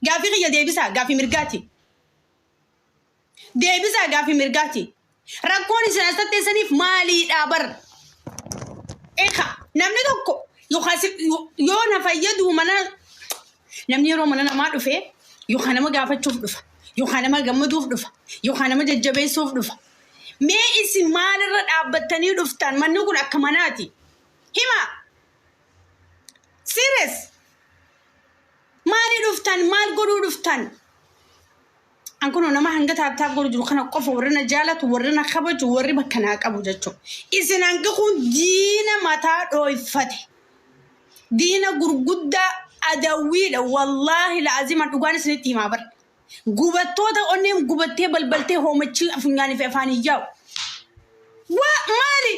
Gaafii kiyya deebisaa gaafii mirgaati. Deebisaa gaafii mirgaati. Rakkoon isin as tatteessaniif maaliidha bar? Eka namni tokko yookaan yoo na fayyadu mana namni yeroo mana namaa dhufe yookaan nama gaafachuuf dhufa yookaan nama gammaduuf dhufa yookaan nama jajjabeessuuf dhufa. Mee isin maalirra dhaabbattanii dhuftan manni kun akka manaati. Hima. Serious. Maali dhuftan maal godhuu dhuftan? An kunoo nama hanga tap tap godhu jiru kana qofa warri na jaalatu warri na kabaju warri bakka naa qabu jechuudha. Isin hangi kun diina mataa dhooyfate. Diina gurguddaa adawwiidha wallaahi la'azima dhugaan isinitti himaa bar. Gubattoota onneen gubattee balbaltee hoomachii funyaanii fi afaanii yaa'u. Waa maali?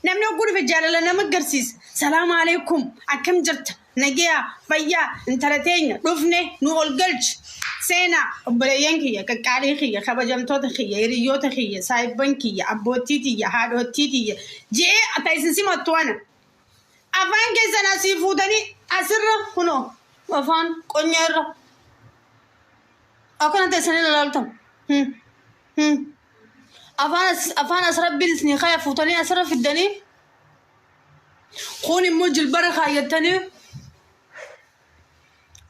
Namni hogguu dhufe jaalala nama agarsiisa. Salaamu alaikum. Akkam jirta? Nageyaa, fayyaa, intala teenya, dhufne, nu ol galchi. Seenaa, obboleeyyan kiyya, qaqqaalii kiyya, kabajamtoota kiyya, hiriyyoota kiyya, saahibban kiyya, abboottii tiyya, haadhoottii tiyya. Je'ee ata isin simattu ana. Afaan keessan asii fuutanii asirra kunoo afaan qonyaa irra. Akkana teessanii ilaaltan. Hmm. Hmm. Afaan as afaan as rabbiin isinii kaya fuutanii asirra fiddanii kun immoo jilbara kaayyattanii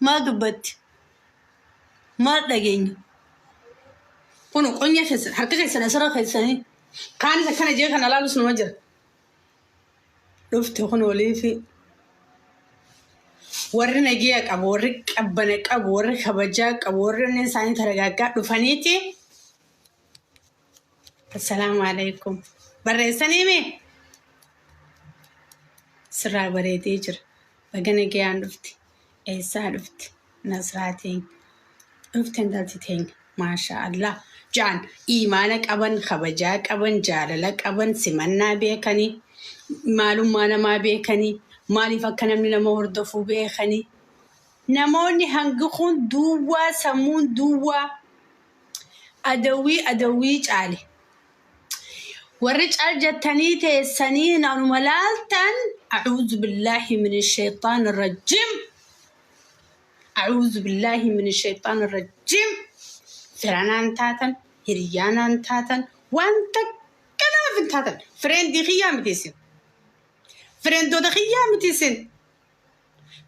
maal dubbatti? Maal dhageenya? Kun qonya keessan harka keessan asirra keessanii kaanis akkana jee kana laalus nama jira. Dhufte kun waliifi warri nageenya qabu warri qabbana qabu warri kabajaa qabu warri onneen isaanii taragaaggaa dhufaniiti. Assalaamu alaikum. Barreessanii mee? Sirraa bareedee jira. Baga nagayaan dhufte. Eessaa dhufte? Nasraa teenya. Dhufte intalti teenya. Maasha Allah. Jaan iimaana qaban, kabajaa qaban, jaalala qaban, simannaa beekanii, maalummaa namaa beekanii, maaliif akka namni nama hordofuu beekanii. Namoonni hangi kun duwwaa sammuun duwwaa adawwii adawwii caale. Warri cal jettanii teessanii nanuma laaltan a'uuzu billaahi min shayxaan rajjiim. A'uuzu billaahi min shayxaan rajjiim. Firanaan taatan, hiriyaanaan taatan, waan takka namaaf hin taatan. Fireendii kiyyaa miti isin. Fireendoota kiyyaa miti isin.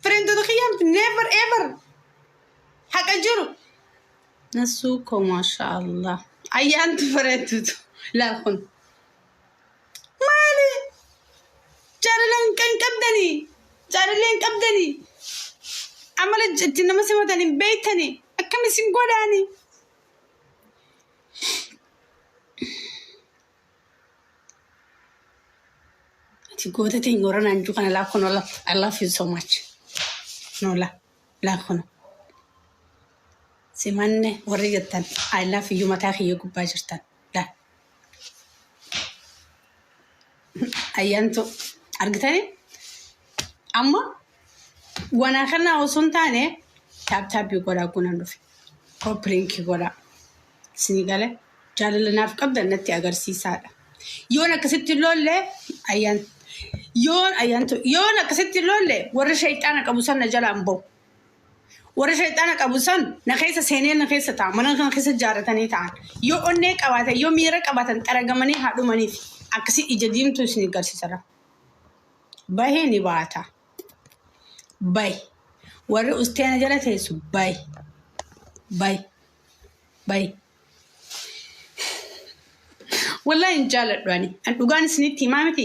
Fireendoota kiyyaa miti never ever. Haqa jiru. Nasuu koo maasha Allah. Ayyaantu bareedduutu. Laal kun. Maali? Jaalala hin qabdanii. Jaalallee hin qabdanii. Amala itti nama simatan hin beektanii. Akkam isin godhaanii? Ati goota teenya warra naan jiru kana laa kunoo la I love you so much. No la laa kunoo. Simanne warri jettan I love you mataa kiyya gubbaa jirtan. Laa. Ayyaantu argitanii? Amma wanaa kana osoo hin taane taap taappii godhaa gunan dhufe. Koppiliinkii godhaa. Isinii gale jaalala naaf qabdan natti agarsiisaadha. Yoon akkasitti hin loolle ayyaan yoon ayyaantu yoon akkasitti hin loolle warra shayxaana qabu san na jalaan bahu. Warra shayxaana qabu san na keessa seenee na keessa ta'a. Mana kana keessa ijaarratanii ta'an. Yoo onnee qabaatan yoo miira qabaatan xaragamanii haa dhumaniif akkasii ija diimtuu isin agarsiisara. Bahee ni baata. Bahi. Warri ustee na jala teessu bahi. Bahi. Bahi. Wallahi hin jaaladhu ani. An dhugaan isinitti himaa miti.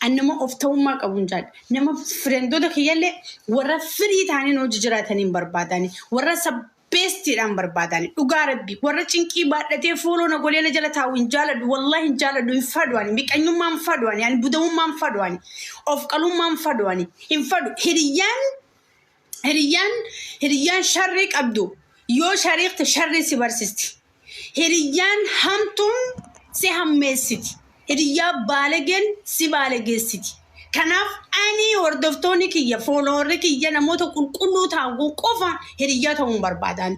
An nama of ta'ummaa qabu hin jaaladhu. Nama firendoota kiyyallee warra firii ta'anii hojii jiraatanii hin barbaadani. Warra sabbeestiidhaan barbaadani. Dhugaa rabbi. Warra cinqii baadhatee fooloo na godhee na jala taa'u hin jaaladhu. Wallahi hin jaaladhu. Hin fadhu ani. Miqanyummaa hin fadhu ani. Ani budamummaa hin fadhu ani. Of qalummaa hin fadhu ani. Hin fadhu. Hiriyyaan Hiriyyaan hiriyyaan sharrii qabdu yoo shariiqte sharrii si barsisti. Hiriyyaan hamtuun si hammeessiti. Hiriyyaa baalageen si baalageessiti. Kanaaf ani hordoftoonni kiyya foolowarri kiyya namoota qulqulluu ta'an qofa hiriyyaa ta'uun barbaadan.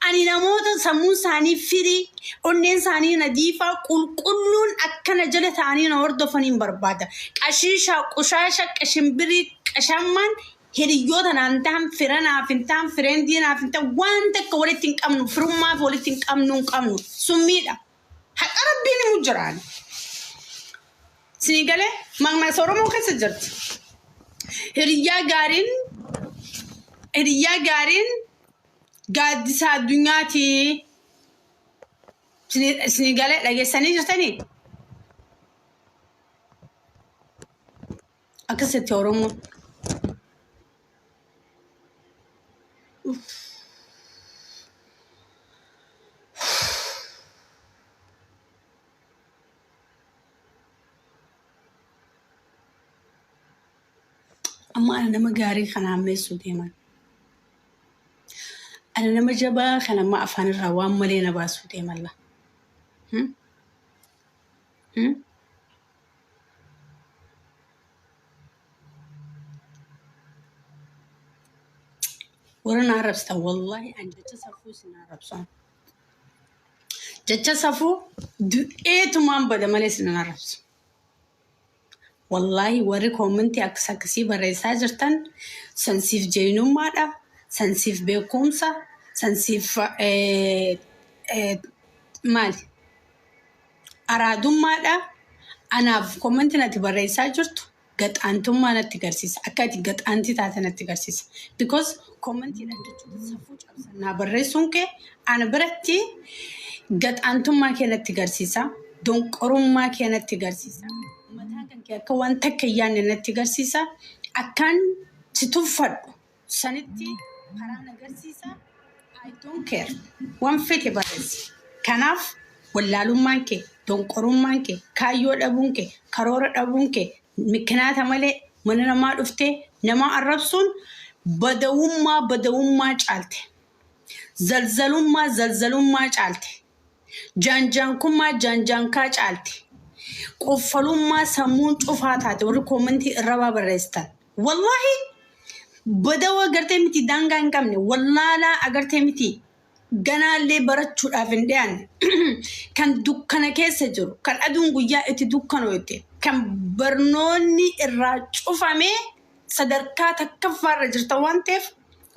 Ani namoota sammuun isaanii firii, onneen isaanii nadiifaa, qulqulluun akkana jala ta'anii na hordofaniin barbaada. Qashiishaa, qushaasha, qashimbirii, qashammaan Hiriyoota naan ta'an, fira naaf hin ta'an, friendii naaf hin ta'an, waan takka walitti hin qabnu, firummaaf walitti hin qabnu hin qabnu. Summiidha. Haqa rabbiin himu jiraan. Isinii galee maqmaasa Oromoo keessa jirti. Hiriyyaa gaariin hiriyyaa gaariin gaaddisa addunyaati. Isinii galee dhageessanii jirtanii? Akkasitti Oromoon. Amma ana nama gaarii kana ammeessuu deeman. Ana nama jabaa kana amma afaan irraa waan malee na baasuu deeman la. Hmm? Hmm? Warra na arrabsitan wallahi an jecha safuu isin arrabsan. Jecha safuu du'eetumaan bada malee isin hin arrabsu. Wallahi warri commentii akkas akkasii barreessaa jirtan sansiif jeenyummaadha, sansiif beekumsa, sansiif maali? Araadummaadha. Anaaf commentiin ati barreessaa jirtu gaxaantummaa natti garsiisa. Akka ati gaxaantii taate natti garsiisa. Because commentiidhaan jechoota safuu cabsan naa barreessuun kee ana biratti gaxaantummaa kee natti garsiisa. Donqorummaa kee natti garsiisa. Mataa kan kee akka waan takka hin yaadne natti garsiisa. Akkaan si tuffadhu sanitti karaa na garsiisa. I don't care. Waan fete barreessi. Kanaaf wallaalummaan kee, donqorummaan kee, kaayyoo dhabuun kee, karoora dhabuun kee, mikinaata malee mana namaa dhuftee nama arrabsuun badawummaa badawummaa caalte. Zalzalummaa zalzalummaa caalte. Jaanjaankummaa jaanjaankaa caalte. Qoffalummaa sammuun cufaa taate warri commentii irrabaa barreessitan. Wallahi badawa agartee miti daangaa hin qabne wallaalaa agartee miti ganaallee barachuudhaaf hin dhiyaanne kan dukkana keessa jiru kan aduun guyyaa itti dukkanooyte kan barnoonni irraa cufamee sadarkaa takkaffaarra jirta waan ta'eef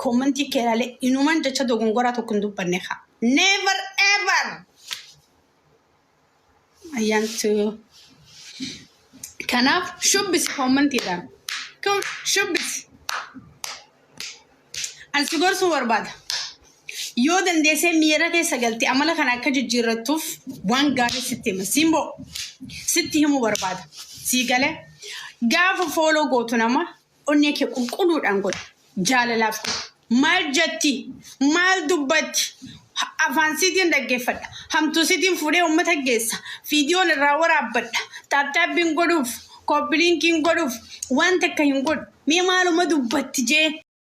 commentii kee ilaalee inuman jecha dogongoraa tokko hin dubbanne haa. Never ever! Ayyaantu. Kanaaf shubbisi commentiidhaan. Kun shubbisi. Ani si gorsuu barbaada. Yoo dandeessee miira keessa galte amala kana akka jijjiirrattuuf waan gaarii sitti hima. Simboo sitti himuu barbaada. Sii galee gaafa follow gootu nama onnee kee qulqulluudhaan godhi. Jaalalaaf godhi. Maal jetti? Maal dubbatti? Afaan siitiin dhaggeeffadha. Hamtuu siitiin fuudhee uummata geessa. Viidiyoon irraa waraabbadha. Tap tappiin godhuuf, copy linkiin godhuuf, waan takka hin godhu. Mee maaluma dubbatti jee?